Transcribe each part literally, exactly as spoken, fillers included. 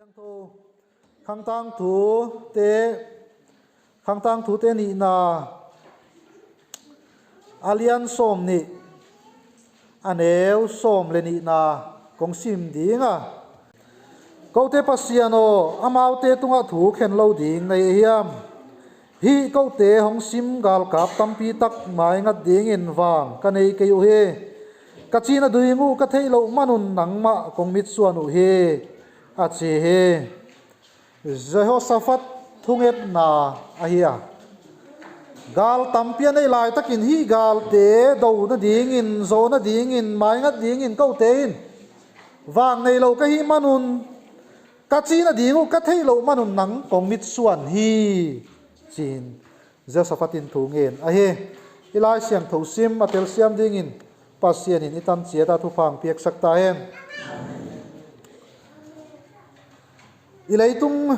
Khangtang thute, khangtang thute nihna, a lian sawm nih, a neu sawm le nihna kong sim ding a, kote Pasian aw, amaute tungah thu khen lo ding na hi hiam? Hih kote hong sim galkap tampi tak maingat dingin vang ka nei kei uh hi. Ka cina ding uh ka theih loh manun nangmah kong mitsuan uh hi, a ci hi. Jehoshaphat thungetna ahi a, gal tampi a nei laitakin hih galte do nadingin, zawh nadingin, maingat dingin kote in vang nei lo ka hih manun, ka cina ding uh ka theih loh manun nang kong mitsuan hi, ci-in Jehoshaphat in thu ngen ahi. I Lai Siangtho sim a telsiam dingin Pasian in i tan ciat a thupha piaksak ta hen. I leitung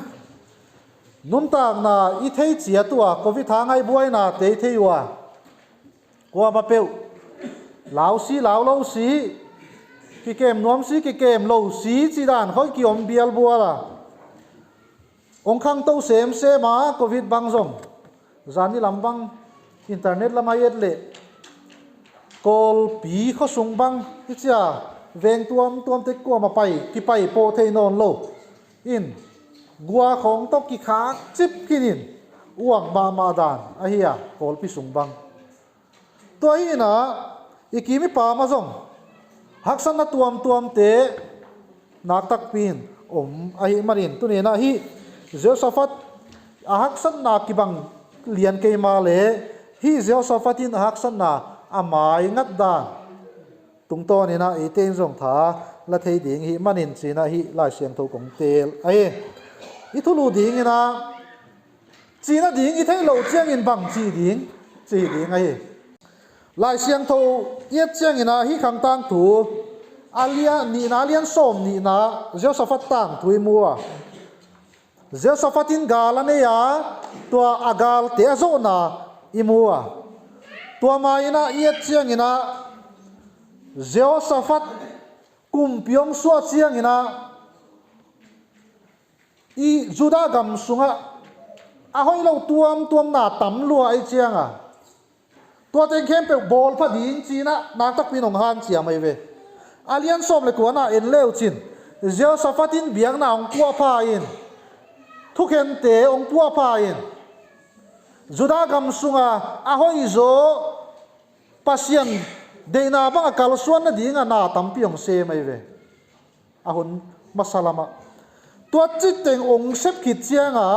nuntakna i thei ciat uh a, covid hang a i buainate i thei uh a, kuama peuh lau si, lau lo si, kikem nuam si, kikem lo si, ci dan khawng kiom bialbual a, hong khangto semsem a, covid bang zong zani lam bang internet lam a i et leh Kawlpi khuasung bang i ci a, veng tuamtuamte kuama pai, kipai pawh thei nawn lo in, gua khawng tawh kikhak cip khin in uang mahmah dan ahi a, Kawlpi sung bang. Tua hi in a, i kim i pam ah zong haksatna tuamtuamte nak takpi in om ahih manin, tuni in ah hih Jehoshaphat a haksatna kibang lian kei mah leh, hih Jehoshaphat in a haksatna a maingat dan tungtawn in ah eite in zong tha la thei ding ahih manin, ci-in ah hih Lai Siangtho kong teel ahi. I thulu ding in ah, cina ding i theih loh ciangin bang ci ding, ci ding ahi. Lai Siangtho i et ciangin ah hih khangtang thu a lian, nihna a lian sawm nihna Jehoshaphat tangthu i mu a, Jehoshaphat in gal a nei a, tua a galte a zawhna i mu a, tua ma in ah i et ciangin ah Jehoshaphat kumpi hong suah ciangin ah i Judah gam sungah a hoih lo tuamtuam na tam lua ahih ciang a, tua teng khempeuh bawlpha ding ci-in ah nak takpi in hong hanciam ahi ve. A lian sawm le kua na en le uh cin, Jehoshaphat in biakna hong puahpha in, thukhente hong puahpha in, Judah gam sunga a hoihzaw Pasian deihna bang a kalsuan nading a na tampi hong sem ahi ve. A hun masa lamah tua cih teng hong sep khit ciang a,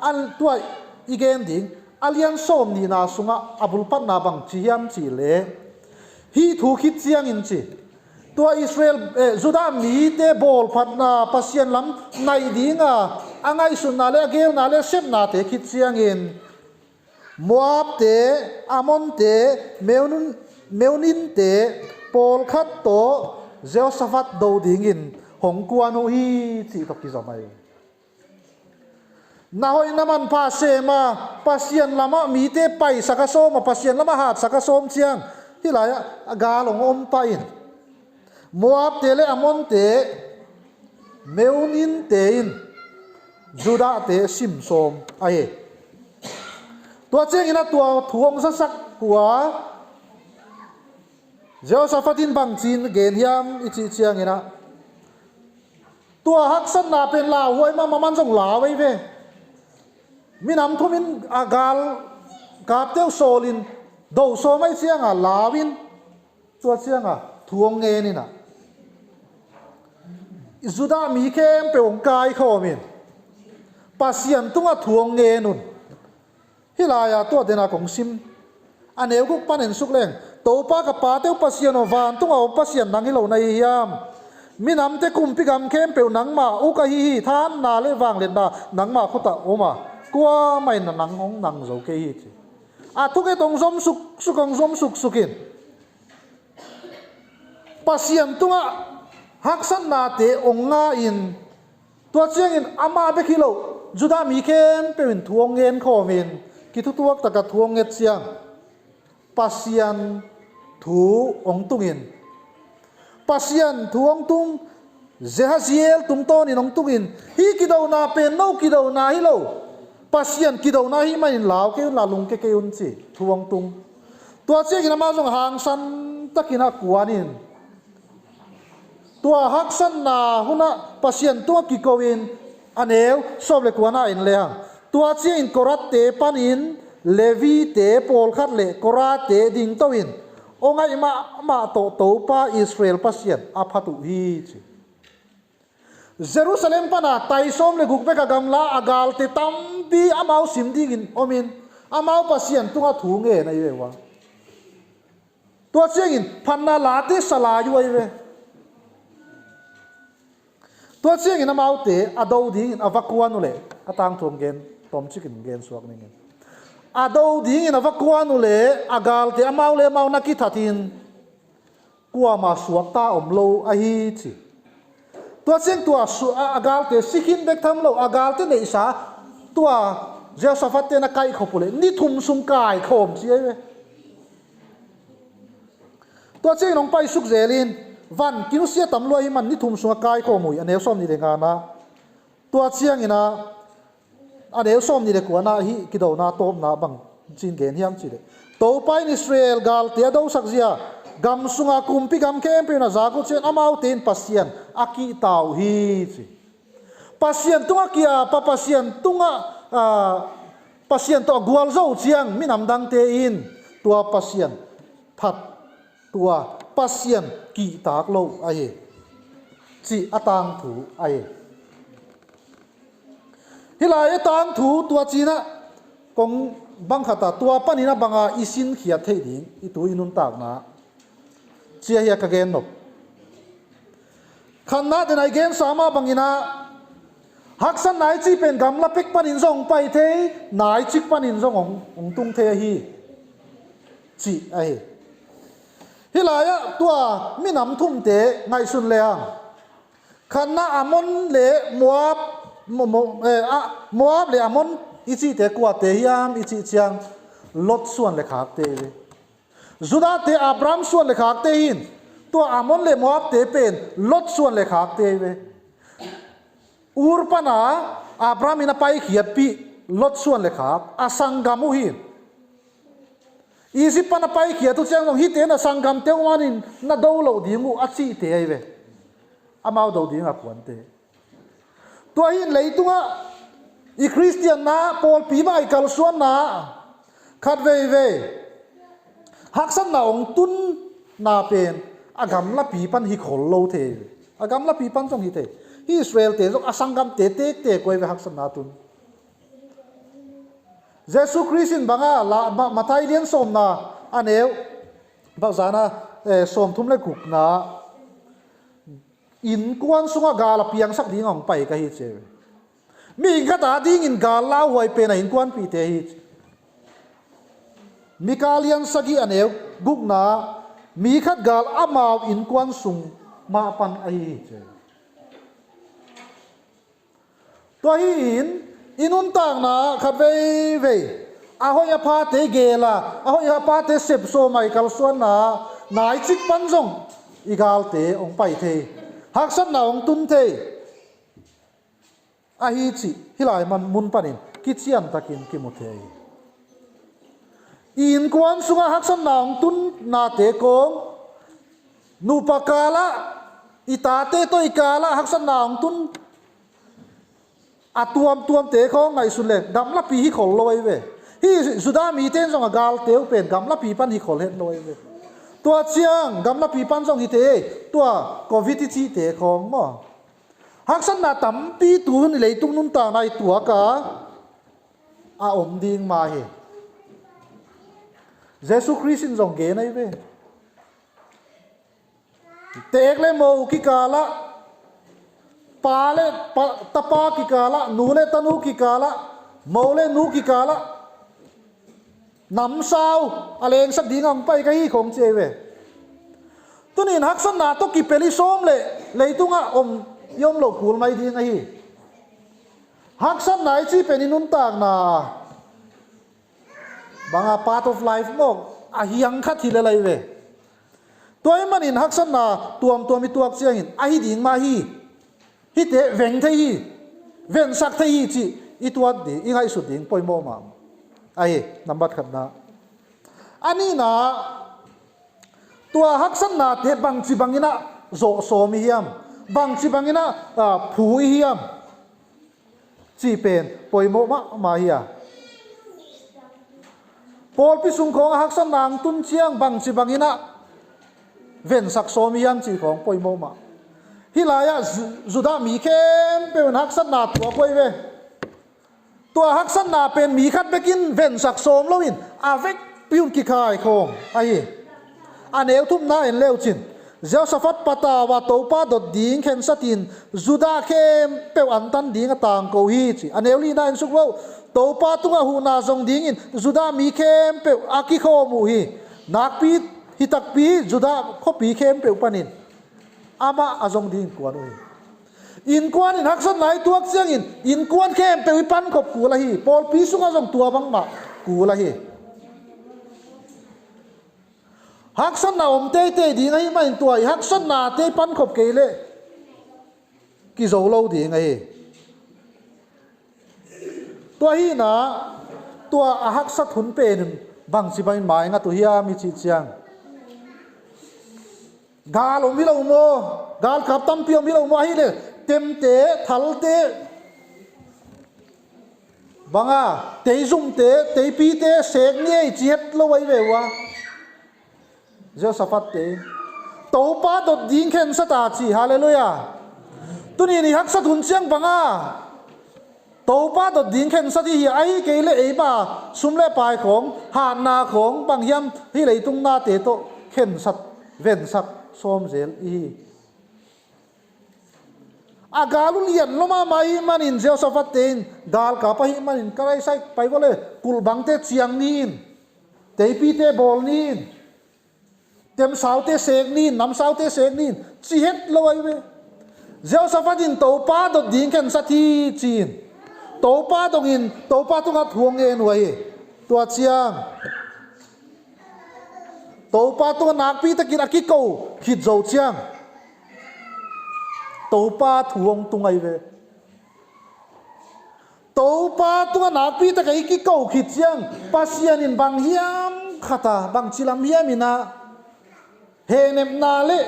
a, tua i gen ding a lian sawm nihna sungah a bulpatna bang ci hiam cih leh, hih thu khit ciangin ci, tua Israel, eh, Judah mite bawlphatna, Pasian lam naih ding a a ngaihsutna le a geelna le a sepnate khit ciangin Moabte, Ammonte, Meun-, Meunimte pawlkhat tawh Jehoshaphat do dingin hong kuan uh hi, cih tawh kizom ahi. Na hoih na manpha sem a, Pasian lamah mite paisak a sawm a, Pasian lamah hatsak a sawm ciang, hih lai-ah a gal hong om pah in. Moabte le Ammonte, Meunimte in Judahte sim sawm ahi. Tua ciangin ah tua thu hong zasak uh a, Jehoshaphat in bangci-in gen hiam i cih ciangin ah, tua haksatna pen lauhuai mahmah, man zong lau ahi ve. Minam thum in a galkapte uh sawlin do sawm ahih ciang a lau in, tua ciang a thu hong ngen in ah, Judah mi khempeuh hong kaikhawm in Pasian tungah thu hong ngen un. Hih lai-ah tua den a kong sim, a neu guk pan en suk leng, Topa ka pate uh Pasian aw, vantung a om Pasian nang hi lo na hi hiam? Minamte kumpi gam khempeuh nangma uk ahi hi, thahatna le vangliatna nangma khutah om a, kuamah in nang hong nang zo kei hi, ci. A thunget hong zom suksuk, hong zom suksuk in, Pasian tungah haksatnate hong ngah in, tua ciangin amah bek hi lo, Judah mi khempeuh in thu hong ngen khawm in, kithutuak tak a thu hong nget ciang, Pasian thu hong tung in, Pasian thu hong tung, Jehaziel tungtawnin hong tungin, hih kidona pen no kidona hi lo, Pasian kidona ahih manin lau kei un la, lungke kei un, ci thu hong tung. Tua ciangin amau zong hangsan takin a kuanin, tua haksatna hunah Pasian tungah kiko-in, a neu sawm le kuana en le hang, tua ciangin Korath-te panin Levi-te pawlkhat le Korah-te dingto-in, aw ngaih mahmah tawh Topa Israel Pasian a phat uh hi, ci. Jerusalem pana tai sawm le guk bek a gamla a galte tampi amau sim dingin omin, amau Pasian tungah thu ngen ahi ve ua. Tua ciangin phatna late sa lai uh ahi ve. Tua ciangin amaute a do dingin a va kuan uh leh, a tangthu hong gen, tomcikin hong gen suak ning in. A do dingin a va kuan uh leh a galte amau le amau na kithatin, kuamah suakta om lo ahi, ci. Tua ciang tua su-, a, a galte si khin bek tham lo, a galte neihsa, tua Jehoshaphat-te na kaihkhop uh leh ni thum sung kaikhawm ci ahi ve. Tua ciangin hong paisuk zelin, van kinusia tam lua ahih man ni thum sungah kaikhawm uh hi, a neu sawm nih le ngana. Tua ciangin a, a neu sawm nih le kuana hih kidona tawpna bang ci-in gen hiam cih leh, Topa in Israel galte a dosak zia, gam sunga kumpi gam khempeuh in a zak uh ciangin amaute in Pasian a kihta uh hi, ci. Pasian tungah ki-ap a, Pasian tungah, ah, Pasian tawh a gualzo uh ciang minam dangte in tua Pasian phat, tua Pasian kihtak lo ahi, cih a tangthu ahi. Hih lai a tangthu tua cinah kong bang khat a, tua panin a banga i sinkhiat theih ding i tu i nuntakna, ci ahi a ka gen nop. Khatna tena i gensa mah banginah, haksatna i cih pen gamla pek panin zong hong pai thei, naicik panin zong hong, hong tung thei ahi, cih ahi. Hih lai-ah tua minam thumte ngaihsun le hang, khatna Ammon le Moab, Mo-, Mo-, eh, ah, Moab le Ammon i cihte kuate hiam i cih ciang, Lot suan le khakte hi ve. Judah-te Abraham suan le khakte hi in, tua Ammon le Moab-te pen Lot suan le khakte hi ve. Ur pana Abraham in a paikhiatpih Lot suan le khak a sanggam uh hi in, Egypt pan a paikhiat uh ciang zong hihte na sanggamte uh manin na do loh ding uh a cihte ahi ve. Amau do ding a kuante. Tua hi in leitungah i Khristianna, pawlpi mah i kalsuanna khat veivei haksatna hong tunna pen a gamlapi pan hi khol lo thei. A gamlapi pan zong hi thei. Hih Israel-te zong a sanggamte tektek uh ahi ve haksatna tun. Jesu Khrist in banga la, Ma-, Matthai lian sawmna a neu, bangzana, eh, sawmthum le gukna, innkuan sungah gal a piangsak dingah hong pai ka hi ci. Mihing khat adingin gal lauhuai pen a innkuanpihte hi ci. Mika lian sagih a neu gukna, mi khat gal amau innkuan sung mah pan ahi hi ci. Tua hi in, i nuntakna khat veivei a hoih a phate gel a, a hoih a phate sep sawm a i kalsuanna, naicik pan zong i galte hong pai thei, haksatna hong tun thei ahi cih hih lai man mun panin kiciantakin kimu thei. I innkuan sungah haksatna hong tunnate kong, nupa kalah, i tate tawh i kalah haksatna hong tun a tuamtuamte khawng ngaihsun le gamlapi hi khol lo ahi ve. Hih Judah mite in zong a galte uh pen gamlapi pan hi khol het lo ahi ve. Tua ciang gamlapi pan zong hi thei, tua Covid i cihte khawng maw, haksatna tampi tuhun i leitung nuntakna i tuak a, a om ding mah hi. Jesu Khrist in zong gen ahi ve. Teek le mo kikalah, pa le pa, tapa kikalah, nu le tanu kikalah, mo le nu kikalah, namsau a lengsak dingah hong pai ka hi khong ci ahi ve. Tunin haksatna tawh kipel i sawm leh leitungah om i om loh kul mai ding ahi. Haksatna i cih pen i nuntakna banga part of life mawk a hiang khat hi lel ahi ve. Tua ahih manin haksatna tuamtuam i tuak ciangin ahi ding mah hi. hihte veng thei hi, vensak thei hi cih i tuat ding, i ngaihsut ding poimawh mahmah ahi. Nambat khatna. A nihna, tua haksatnate bangci bangin ah zawh sawm i hiam, bangci bangin ah, ah, phu i hiam cih pen poimawh mahmah hi a. Pawlpi sung khawng a haksatna hong tun ciang bangci bangin ah vensak sawm i hiam cih khawng poimawh mah. Hih lai-ah Ju-, Judah mi khempeuh in haksatna tuak uh ahi ve. Tua haksatna pen mi khat bekin vensak sawm loin a vekpi un kikhai khawm ahi. A neu thumna en leucin, Jehoshaphat patau a Topa dot ding khensat in Judah khempeuh antan ding a tangko hi ci. A neu lina en suk lo, Topa tungah huhna zong dingin Judah mi khempeuh a kikhawm uh hi. Nakpi hi takpi Judah khuapi khempeuh panin amah a zong ding kuan uh hi. Innkuan in haksatna i tuak ciangin innkuan khempeuh i pankhop kul ahi. Pawlpi sungah zong tua bangmah kul ahi. Haksatna om teitei ding ahi manin tua i haksatnate i pankhop kei leh kizo lo ding ahi. Tua hihna, tua a haksat hun pen bangci bangin maingat uh hiam i cih ciang, gal om hi lo maw? Galkap tampi om hi lo maw? Ahih leh temte, thalte, banga, teizumte, teipite sek ni ei ci het lo ahi ve uh a. Jehoshaphat te in Topa dot ding khensat a ci. Halleluiah. Tuni-in i haksat hun ciang banga Topa dot ding khensat i hi a, ahi kei leh eima sum le pai khawng, hatna khawng, bang hiam hih leitung nate tawh khensat, vensak sawm zel i hi. A gal uh lian lo mahmah ahih manin Jehoshaphat te in galkap ahih manin, ka raisai pai vawleh, kulhbangte ciang ni in, teipite bawl ni in, temsaute sek ni in, namsaute sek ni in ci het lo ahi ve. Jehoshaphat in Topa dot ding khensat hi ci-in, Topa dongin Topa tungah thu hong ngen uh ahi. Tua ciang Topa tungah nakpi takin a kiko khit zo ciang Topa thu hong tung ahi ve. Topa tungah nakpi takin i kiko khit ciang Pasian in bang hiam khat a, bangci lam hiam in ah hehnepna le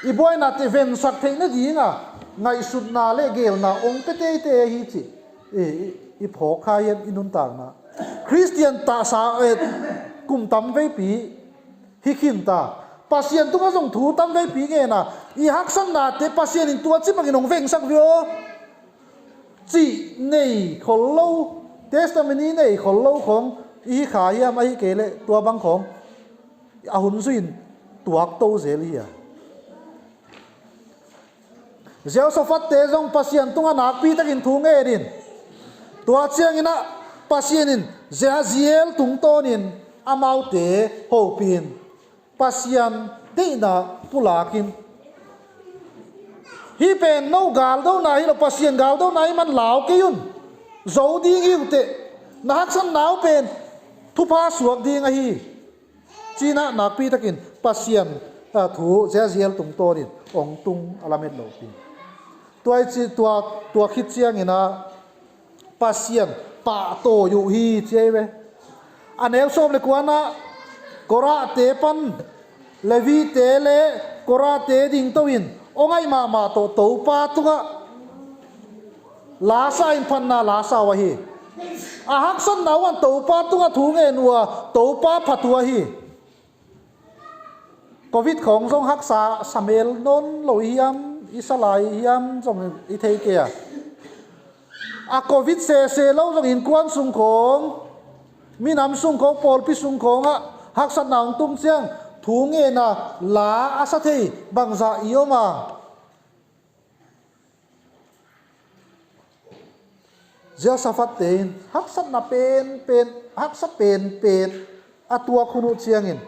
i buainate vensak theih nadinga ngaihsutna le geelna hong pia teitei ahi cih i, i, i phawk kha hiam i nuntakna. Khristian tahsa, eh, kum tam veipi hi khin ta. Pasian tungah zong thu tam veipi ngen a, i haksatnate Pasian in tua ci bangin hong vengsak ve aw cih nei khol lo, testimony nei khol lo khawng i hi kha hiam, ahi kei leh tua bang khawng a hun zui-in tuak to zel hi a. Jehoshaphat te zong Pasian tungah nakpi takin thu ngen in, tua ciangin ah Pasian in Jahaziel tungtawnin amaute hopih in, Pasian deihna pulak in, hih pen no galdona hi lo, Pasian galdona ahih man lau kei un, zo ding hi uh teh, na haksatna uh pen thupha suak ding ahi, ci-in ah nakpi takin Pasian, ah, thu Jahaziel tungtawnin hong tung a lamet lopi. Tua i ci, tua, tua khit ciangin ah Pasian pahtawi uh hi ci ahi ve. A neu sawm le kuana, Korahte pan, Levite le Korahte dingto in hong aih mahmah tawh Topa tungah la sa in phatna la sa uh ahi. A haksatna uh an Topa tungah thu ngen uh a, Topa phat uh ahi. Covid khawng zong haksa sa mel nawn lo i hiam, i sa lai i hiam zong i thei kei a. A Covid sese lo zong innkuan sung khawng, minam sung khawng, pawlpi sung khawngah haksatna hong tung ciang thu ngen a, la a sa thei bangzah i om a. Jehoshaphat te in haksatna penpen, haksa penpen a tuak hun uh ciangin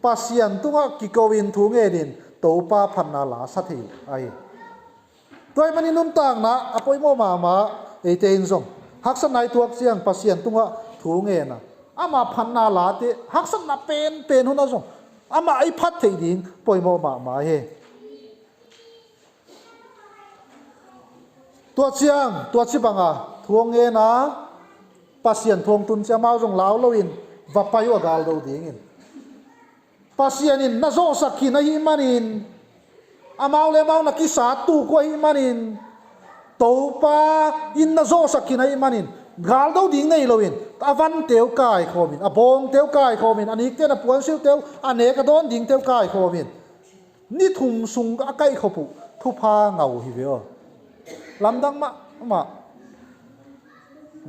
Pasian tungah kiko in thu ngen in Topa phatna la sa thei ahi. Tua ahih manin nuntakna a poimawh mahmah, eite in zong haksatna i tuak ciang Pasian tungah thu ngen a, ama phatna late, haksatna penpen hun ah zong amah i phat theih ding poimawh mahmah hi. Tua ciang, tua ci banga thu hong ngen a, Pasian thu hong tun ciang amau zong lau loin va pai uh a, gal do dingin. Pasian in na zawhsak khin ahih manin, amau le amau na kisat tuk uh ahih manin, Topa in na zawhsak khin ahih manin, gal do ding nei loin a vante uh kaikhawmin, a bawngte uh kaikhawmin, a nikte in a puansilhte uh, a nek a dawn dingte uh kaikhawmin, ni thum sung a kaihkhop uh thupha ngah uh hi ve aw. Lamdang mahmah.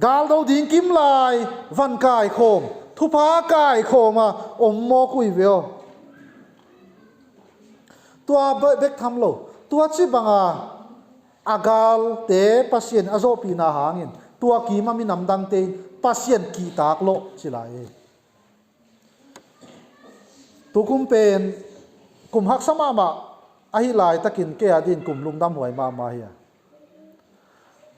Gal do ding kim lai van kaikhawm, thupha kaikhawm a om mawk uh hi ve aw. Tua be-, bek tham lo, tua ci banga a galte Pasian a zawhpihna hangin tua kim a minam dangte in Pasian kihtak lawh ci lai hi. Tukum pen kum haksa mahmah ahi laitakin kei a din kum lungdamhuai mahmah hi a.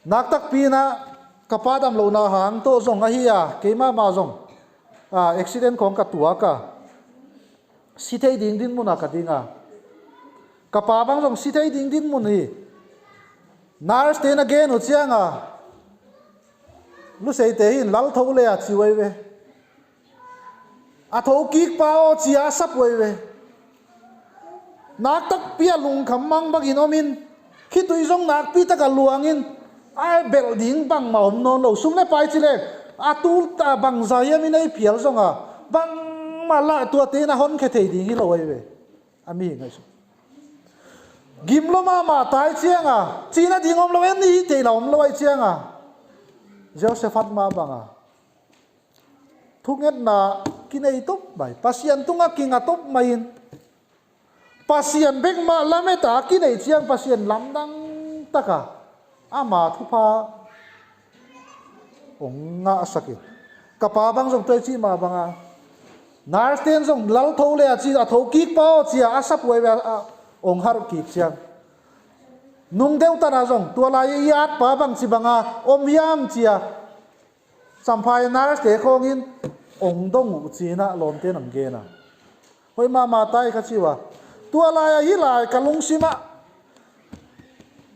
Naktakpi in ah ka pa dam lohna hang tawh zong ahi a, kei mahmah zong, a, accident khawng ka tuak a, si thei ding dinmun ah ka ding a, ka pa bang zong si thei ding dinmun hi. Nurse te in a gen uh ciang a, Luseite hin lal tho le a ci uh ahi ve. A tho kik pa aw ci a sap uh ahi ve. Naktakpi a lungkham mang bangin om in, khitui zong nakpi tak a luang in, a belh ding bangmah om nawn lo. Sum le pai ci leng a tul ta bangza hiam in ei phial zong a, bangmah lah tuate in a honkhia thei ding hi lo ahi ve. A mi ngaihsun. Gim lua mahmah tai ciang a, cihna ding om lo, en ni hi thei la om lo ahi ciang a, Jehoshaphat mah bang a thungetna kinei top mai, Pasian tungah kinga top mai in, Pasian bek mah lamet a kinei ciang Pasian lamdang tak a ama thupha hong ngahsak in. Ka pa bang zong tua i cih mah bang a, nurse te in zong lal tho le a ci, a tho kik pa aw ci a a sap uh ahi ve, a, a hong harh kik ciang, nung deuh tan a zong tua lai i at pa bang ci bang a om hiam ci a, Champhai nurse te khawng in hong dong uh ci-in ah lawmte in hong gen a. Hoih mahmah tai ka ci uh a. Tua lai-ah hih lai ka lungsim ah,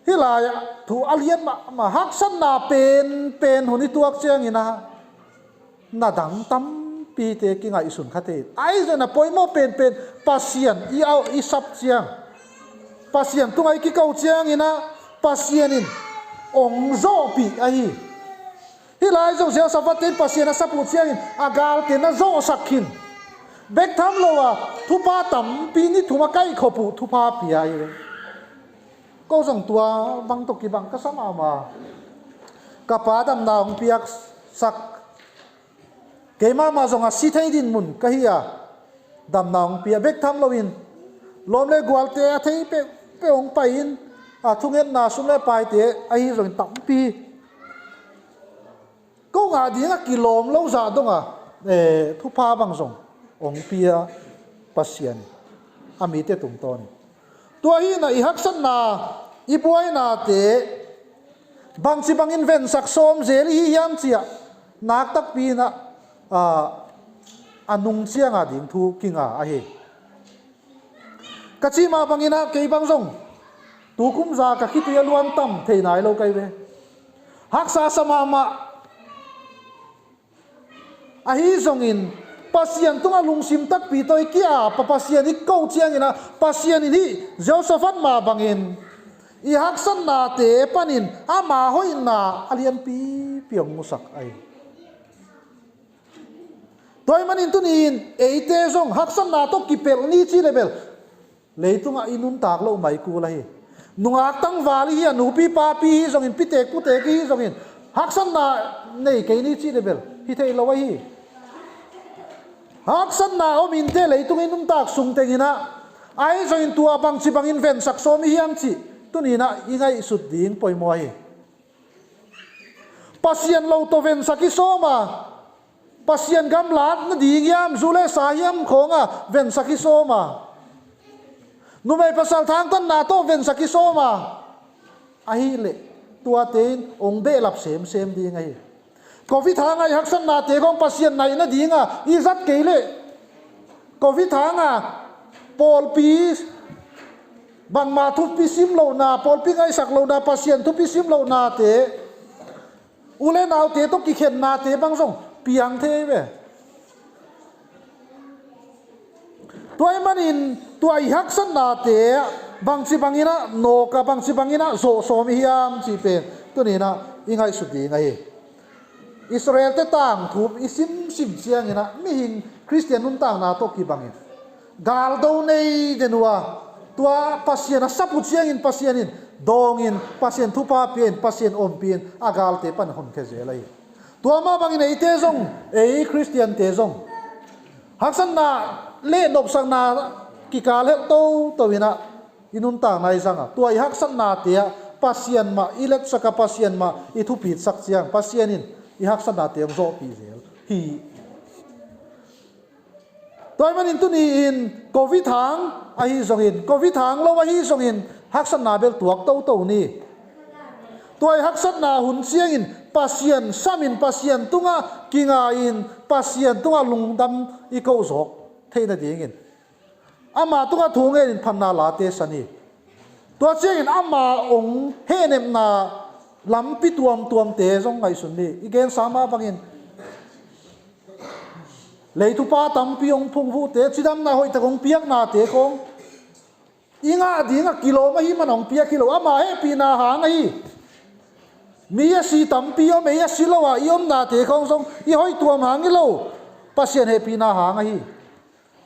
hih lai-ah thu a lian mahmah, haksatna penpen hun i tuak ciangin ah, na dang tampite kingaihsun kha thei. Ahi zongin a poimawh penpen Pasian i au i sap ciang, Pasian tungah i kiko ciangin ah, Pasian in hong zawhpih ahi. Hih lai zong Jehoshaphat in Pasian a sap uh ciangin a galte na zawhsak khin. Bek tham lo a, thupha tampi, ni thum a kaihkhop uh thupha pia hi ve. Ko zong tua bang tawh kibang ka sa mahmah. Ka pa damna hong piaksak. Keimah mah zong a si thei dinmun ka hi a, damna hong pia. Bek tham loin lawm le gualte a thei peuhpeuh hong pai-in, a thungetna sum le paite ahi zongin tampi. Ko ngah ding a kilawm lo zah dong a, eh, thupha bang zong hong pia Pasian a mite tungtawnin. Tua hi-in ah i haksatna, i buainate bangci bangin vensak sawm zel i hi hiam ci-ah, nak takpi-in ah, ah, a nung cianga ding thu kinga ahi. Ka cih mah bangin ah kei bang zong tukum za ka khitui a luan tam thei nai lo ka hi ve. Haksa sa mahmah. Ahi zongin Pasian tungah lungsim takpi tawh i ki-ap a, Pasian i ko ciangin ah, Pasian in hih Jehoshaphat mah bangin i haksatnate panin ama hoihna a lianpipi hong musak ahi. Tua ahih manin tuni-in eite zong haksatna tawh kipelh ni ci le bel, leitungah i nuntak loh mai kul ahi. Nungak tangval i hi a, nupi papi i hi zongin, pitek putek i hi zongin, haksatna nei kei ni ci le bel hi thei lo ahi. Haksatna om inteh leitung i nuntak sung tengin ah, ahi zongin tua bangci bangin vensak sawm i hiam cih tuni-in ah i ngaihsut ding poimaw ahi. Pasian lo tawh vensak i sawm a, Pasian gamlat nading hiam, zu le sa hiam khawng a vensak i sawm a, numei pasal thangtatna tawh vensak i sawm a, ahih leh tuate in hong behlap semsem ding ahi. Covid hanga i haksatnate khawng Pasian naih nadinga i zat kei leh, Covid hanga pawlpi bangmah thupi sim lohna, pawlpi ngaihsak lohna, Pasian thupi sim lohnate, u le naute tawh kikhennate bang zong piang thei ve. Tua ahih manin tua i haksatnate bangci bangin ah nawk a, bangci bangin ah zawh sawm i hiam cih pen tuni-in ah i ngaihsut ding ahi. Israelte tangthu i simsim ciangin ah mihing Khristian nuntakna tawh kibangin galdo nei den uh a, tua Pasian a sap uh ciangin Pasian in dawngin, Pasian thupha pia-in, Pasian ompih in a galte pan honkhia zel ahi. Tua mah bangin eite zong, ei Khristiante zong haksatna le nopsakna kikal helh toto in ah i nuntakna i zang a, tua i haksatnate ah Pasian mah i letsak a, Pasian mah i thupitsak ciang Pasian in i haksatnate hong zawhpih zel hi. Tua ahih manin tuni-in Covid hang ahi zongin, Covid hang lo ahi zongin haksatna bel tuak toto ni. Tua i haksatna hun ciangin Pasian samin, Pasian tungah kinga-in, Pasian tungah lungdam i koh zawk theih nadingin ama tungah thu ngenin phatna late sa ni. Tua ciangin ama hong hehnepna lampi tuamtuamte zong ngaihsun ni. I gensa mah bangin lei thupha tampi hong phungvuhte, cidamna hoihtak hong piaknate khawng i ngah ding a kilawm ahih man hong piak hi lo, ama hehpihna hang ahi. Mi a si tampi om, ei a si lo a i omnate khawng zong i hoih tuam hang hi lo, Pasian hehpihna hang ahi.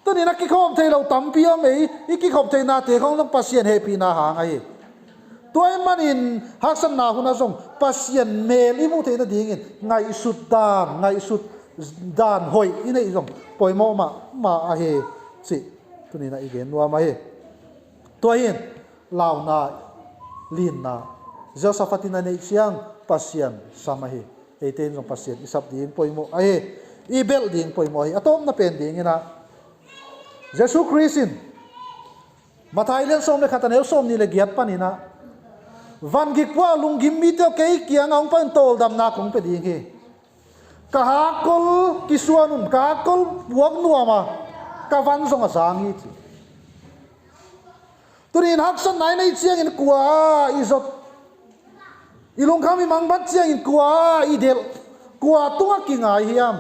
Tuni-in a kikhawm thei lo tampi om, ei i kikhop theihnate khawng zong Pasian hehpihna hang ahi. Tua ahih manin haksatna hun ah zong Pasian mel i muh theih nadingin ngaihsut dan, ngaihsut dan hoih i neih zong poimawh mahmah ahi cih tuni-in ah i gen nuam ahi. Tua hi-in launa, linna Jehoshaphat in a neih ciang Pasian sam ahi. Eite in zong Pasian i sap ding poimawh ahi. I belh ding poimawh ahi. A tawpna pen dingin ah Jesu Khrist in Matthai lian sawm le khat a neu sawmnih le giat panin ah, vangik pua lunggim mite aw, kei kiangah hong pan un, tawldamna kong pia ding hi. Ka hakkol kisuan un, ka hakkol puak nuam a, ka van zong a zang hi ci. Tuni-in haksatna i neih ciangin kua i zot, i lungkham i mangbat ciangin kua i delh, kua tungah kingai hiam?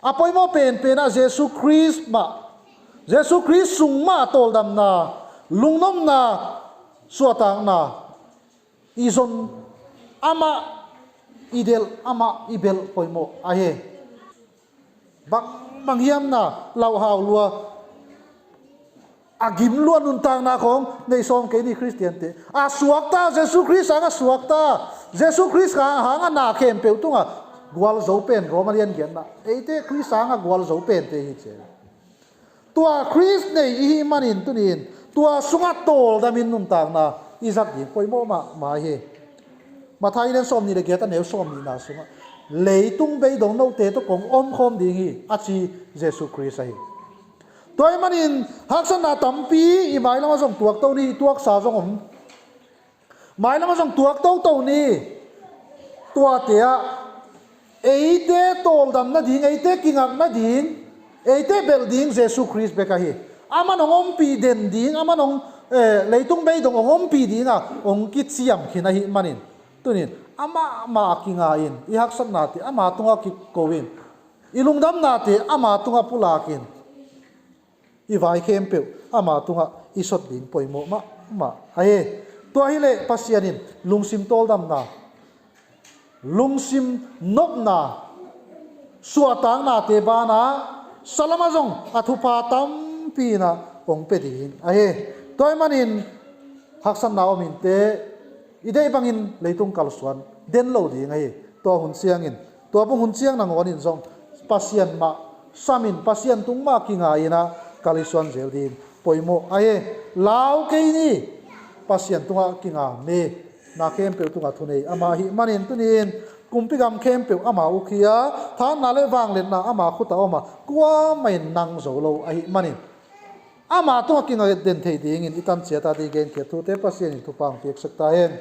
A poimawh penpen ah Jesu Khrist mah, Jesu Khrist sung mah tawldamna, lungnopna, suahtakna i zon, amah i delh, amah i belh poimawh ahi. Bangbang hiam na lauhau lua, a gim lua nuntakna khawng nei sawm kei ni Khristiante. A suakta, Jesu Khrist hang a suakta, Jesu Khrist hang, hang a na khempeuh tungah gualzo pen Roma lian giatna. Eite Khrist hang a gualzo pente hi ci. Tua Khrist nei i hih manin tuni-in tua sungah tawldamin nuntakna i zat ding poimawh mahmah hi. Matthai lian sawmnih le giat a neu sawmnihna sungah, leitung beidong note tawh kong omkhawm ding hi, a ci Jesu Khrist ahi. Tua ahih manin haksatna tampi i mailamah zong tuak to ni, i tuaksa zong om. Mailamah zong tuak toto ni. Tuate ah eite tawldam nading, eite kingak nading, eite belh ding Jesu Khrist bek ahi. Aman hong ompih den ding, aman hong, eh, leitung beidong hong ompih ding a hong kiciam khin ahih manin, tuni-in amah mah a kinga-in, i haksatnate ama tungah kiko-in, i lungdamnate ama tungah pulak-in, i vai khempeuh ama tungah i sot ding poimawh mahmah ahi. Tua hileh Pasian in lungsim tawldamna, lungsim nopna, suahtaknate banah salamah zong a thupha tampi in ah hong pia ding ahi. Tua ahih manin haksatna om inteh, i deih bangin leitung kalsuan den lo ding ahi. Tua hun ciangin, tua bang hun ciang nangawn in zong Pasian mah samin, Pasian tung mah kinga-in ah kalsuan zel ding poimawh ahi. Lau kei ni, Pasian tungah kinga mi, na khempeuh tungah thunei ama ahih manin tuni-in kumpi gam khempeuh ama uk hi a, thahatna le vangliatna ama khut ah om a, kuamah in nang zo lo ahih manin ama tungah kinga den thei dingin i tan ciat a ding i genkhiat thute Pasian in thupha hong piaksak ta hen.